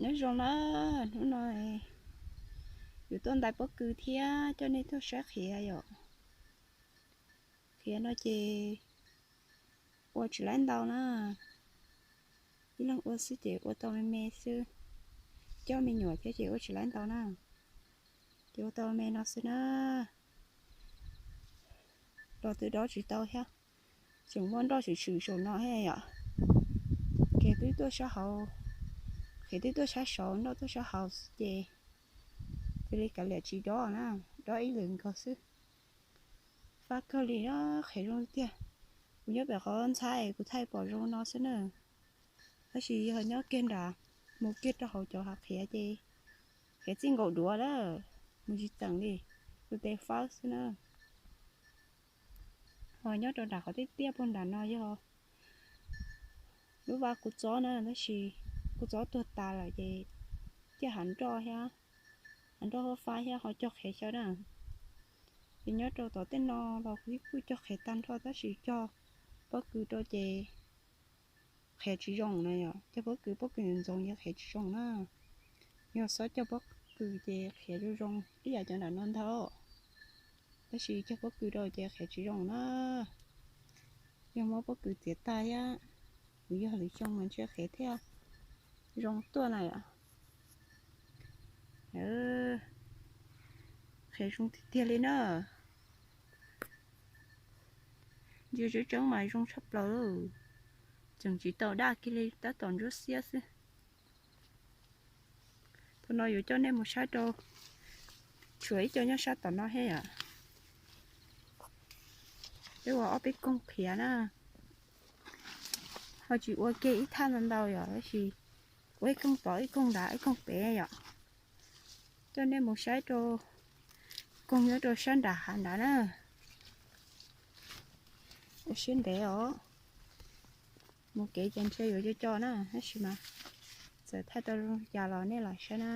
Nyob zoo na, hnub no yuav tuaj ntais pob kws thiab coj nej tuaj saib qhiav yom. Qhiav no ces ua tsis laib ntau na, ib leeg ua xwb ces ua tau me me xwb, coj me nyuam thiab ces ua tsis laib ntau na, ces ua tau me no xwb na. Los twb dob tsis tau thiab, tseem muaj nroj tshwm tshwm saum no thiab yom. Qhiav twb tuaj sab hauv, qhiav twb tuaj sab saud, nroj tuaj sab hauv xwb ces cia li kav liam tsis dob na, dob ib lwm nkaus xwb. Fab kawg li na, qhiav zoo tiag. Kuv nyob pem qhov ntxhab es kuv thaij pom zoo no xwb na. Tab sis yog nyob kiag nram, mus kiag rau hauv cov hav qhiav ces qhiav txij nkaus duav lawm, mus tsis tseeb li, tus tes fawb xwb na. Ho nyob rau nram qhov tiaj tiaj puag nram no yog lub vaj kuv txob na, tab sis kuv txob tuag tas lawm ces coj hav nroj thiab, hav nroj huab fab thiab ho cog qhiav xyaw na. Ces nyob rau tom tej no los kuv kuj cog qhiav tag nrho tab sis cog pob kws rau ces qhiav tsis zoo na yom. Cog pob kws, pob kws ntxoov ces qhiav tsis zoo na. Yog xob cog pob kws ces qhiav zoo zoo ib yam cov nram no ntag, tab sis cog pob kws rau ces qhiav tsis zoo na. Yog muab pob kws txiav tag thiab, kuv yog lwm xyoo mas ntshe qhiav thiaj zoo tuaj na yom. Qhiav zoo tiag tiag li na. Ntsia tseeb tseeb mas zoo tshaj plaws, tseem tsis tau daj kiag li, tab tom ntsuab xiab xwb. Thaum no yuav coj nej mus saib rau, tshuav ib co nyob sab tom no thiab yom. Peb ua ob peb koog qhiav na, ho tsis ua kiag ib thaj ntau ntau yom, tab sis ua ib koog tod ib koog nrad ib koog pem yom. Coj nej mus saib rau koog nyob rau sab nram hav nrad na. Ua siab ntev os, mus kev ces ntshe yuav co co na, tab sis mas txawm thaij tau zoo cas los nej lam saib na.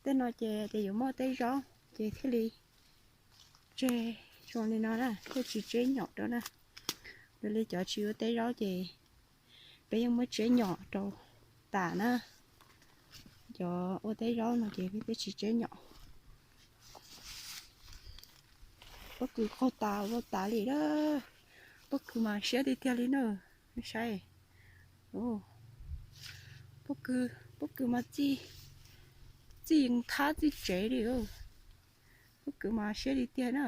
Tej no ces tias yuav muaj teb zaub ces thiaj li tseg zoo li no na, thiaj tsis tseb nyom rau na. Raws li cov tsis ua teb zaub ces peb yeej muab tseb nyom rau tas na. Cov ua teb zaub no ces peb thiaj tsis tseb nyom. Pob kws qaug tas ua tas li lawm. Pob kws mas siab tiag tiag li na. Saib, pob kws, pob kws mas txij, txij yeej thab txij tsev li. Pob kws mas siab li tiag na.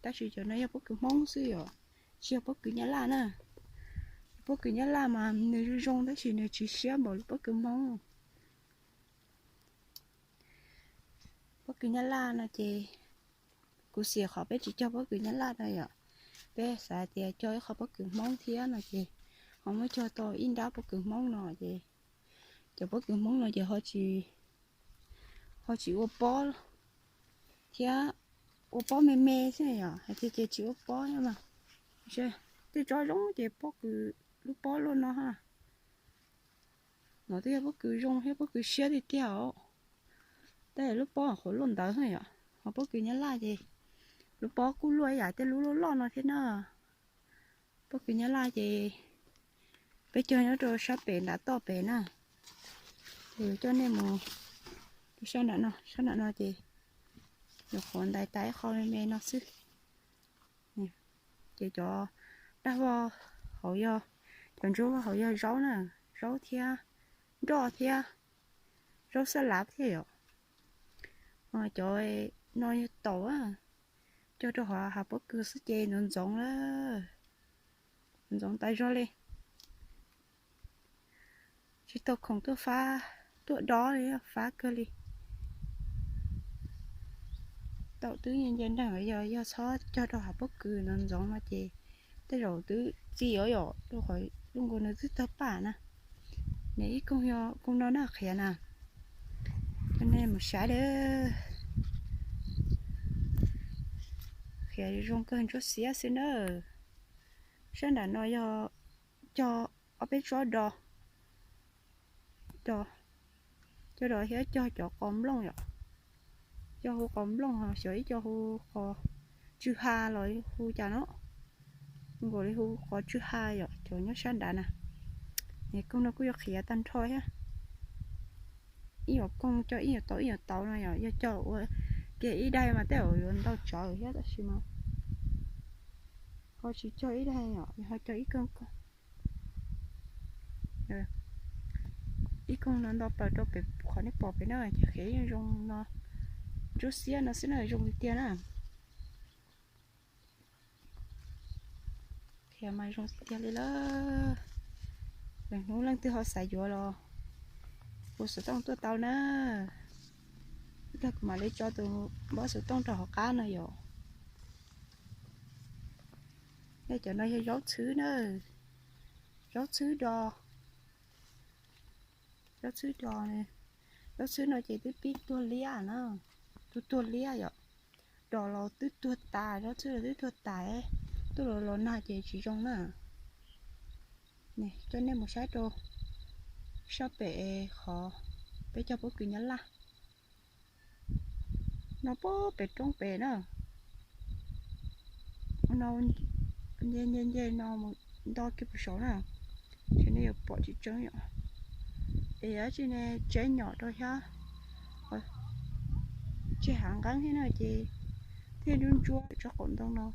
Tab sis cov no yog pob kws Hmoob xwb yom, tsis yog pob kws Nyab Laj na. Pob kws Nyab Laj mas nws zoo zoo tab sis nws tsis siab npaum li pob kws Hmoob. Pob kws Nyab Laj no ces kuv xiam qhov peb tsis cog pob kws Nyab Laj no yom. Peb xav tias cog ib qho pob kws Hmoob thiab no ces ho muab cog tau ib nrab pob kws Hmoob no ces, cov pob kws Hmoob no ces ho tsis ua pob thiab, ua pob me me xwb yom, hais tias ces tsis ua pob thiab mas. Tej tsob zoo ces pob kws, lub pob luaj no ha. No twb yog pob kws zoo thiab pob kws siab tiag tiag os. Tej lub pob qhuav luaj ntawd yom, ho pob kws Nyab Laj ces lub pob kuj luaj ib yam tej lub loj loj no thiab na. Pob kws Nyab Laj ces peb cog nyob rau sab pem nram toj pem na. Ces coj nej mus rau sab nram no, sab nram no ces nyuam qhuav ntais tas ib qho me me no xwb. Ces cov dab vog hauv yog, cov ntsuab vog hauv yog zaub na, zaub thiab nroj thiab, zaub xab lav thiab yom. Cov no yog taum, cog rau hauv hav pob kws xwb ces ntxoov ntxoov lawm, ntxoov tas zog li. Tsis tau khoom tuaj fab, tuaj dob li, fab kawg li. Taum twb nce nce nreeg, yog, yog txhob cog rau hav pob kws no ntxoov no ces tej zaum twb txi os yom, rau qhov lub nkaus nws twb tawg paj na. Nws ib koog yog koog no na qhiav na. Coj nej mus saib lawm. Qhiav zoo kawg, ntsuab xiab xwb na. Sab nram no yog cog ob peb tsob do, cog do thiab cog cov qos nplooj yom. Cov hu qos nplooj, xyov ib co hu qos tsw ha los hu cas no. Nkaus li hu qos tsw ha yom, cov nyob sab nrad na. Niag koog no kuj yuav qhiav tag nrho thiab. Ib yam koog coj ib yam tau ib yam tau no yom, yog coj ua kiag ib daim mas tej zaum yuav ntau tsawv thiab, tab sis mas ho tsis cog ib daim yom, ho cog ib koog koog. Ib koog no nto plaws rau pem qhov nej pom pem na, ces qhiav yeej zoo no, ntsuab xiab no xwb na, zoo li tiag na. Qhiav mas zoo tiag tiag li lawm. Lwm hnub leej twg ho xav yuav los ua xov tooj tuaj tau na. Ib tag kuv mam li tso tus npawb xov tooj rau hauv qab no yom. Nej, cov no yog zaub txhwb na, zaub txhwb do, zaub txhwb do, zaub txhwb no ces twb pib tuag liab na, twb tuag liab yom. Do los twb tuag tas, zaub txhwb los twb tuag tas, tuaj los los nag ces tsis zoo na. Coj nej mus saib rau sab pem qhov peb cog pob kws Nyab Laj no, pem roob pem na. No, nce nce nce no mus nto kiag puag saud na, ces nej yuav pom tsis tseeb yom. Es yog tsis ne, tseb nyom rau thiab, tseb hav nqeeb thiab na, ces thiaj ntsuab ntsuab tsob qaum ntoo no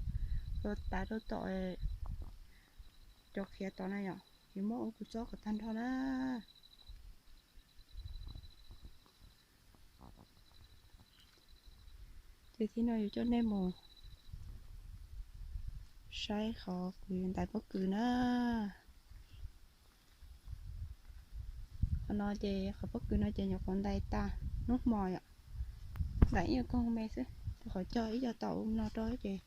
los tav rau tom cov qhiav tom na yom, ces muab ua kua txob kom tag nrho na. Ces tib no yuav coj nej mus saib qhov kuv yuav ntais pob kws na. Qhov no ces qhov pob kws no ces nyuam qhuav ntais tag hnub hmo yom, ntais ib nyuag koog me xwb, rau qhov cog ib co taum no rau ces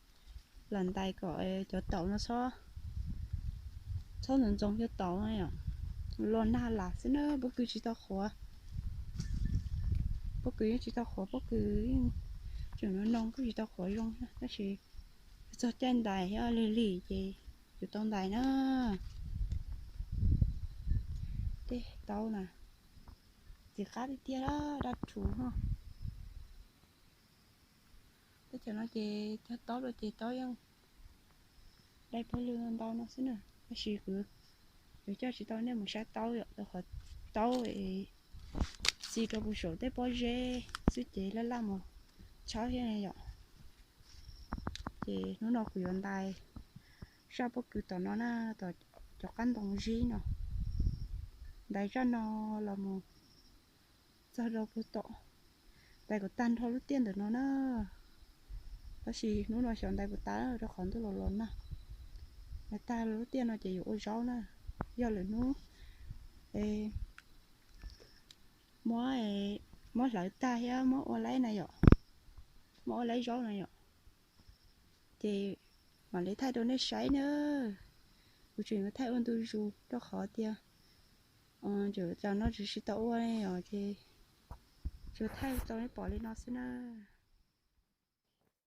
lam ntais kom cov taum no txhob, txhob ntxoov ntxoov cov taum no yom, los nag las xwb na, pob kws tsis tau qhuav. Pob kws yeej tsis tau qhuav, pob kws yeej tseem noo noo, kuj tsis tau qhuav zoo, tab sis txog caij ntais thiab lig lig ces yuav tau ntais na. Tej taub na, ntxim qab tiag tiag, daj rhuv no. Teb chaws no ces cog taub los ces taub yeej dai pawg lug ntau no xwb na, tab sis kuv yuav coj tsis tau nej mus saib taub yom, rau qhov taub txi rau puag saum tej pob zeb xwb ces laj laj mus tshawb thiab yom. Ces hnub no kuv yuav ntais zaj pob kws tom no na, tom cov qab ntoo zib no, ntais zaj no los mus txog rau puag tom, ntais kom tag nrho lub tiaj ntawm no na. Tab sis hnub no xyov ntais puas tas rau qhov ntuj los los nag. Ntais tag lub tiaj no ces yuav ua zaub na. Yog lwm hnub muab, muab hlawv tag thiab muab ua laib na yom, muab ua laib zaub na yom, ces mam li thaij rau nej saib na. Kuv tseem yuav thaij ua ntu zus rau qhov tias zaum no tseem tsis tau ua ne os, ces tsuas thaij rau nej pom li no xwb na.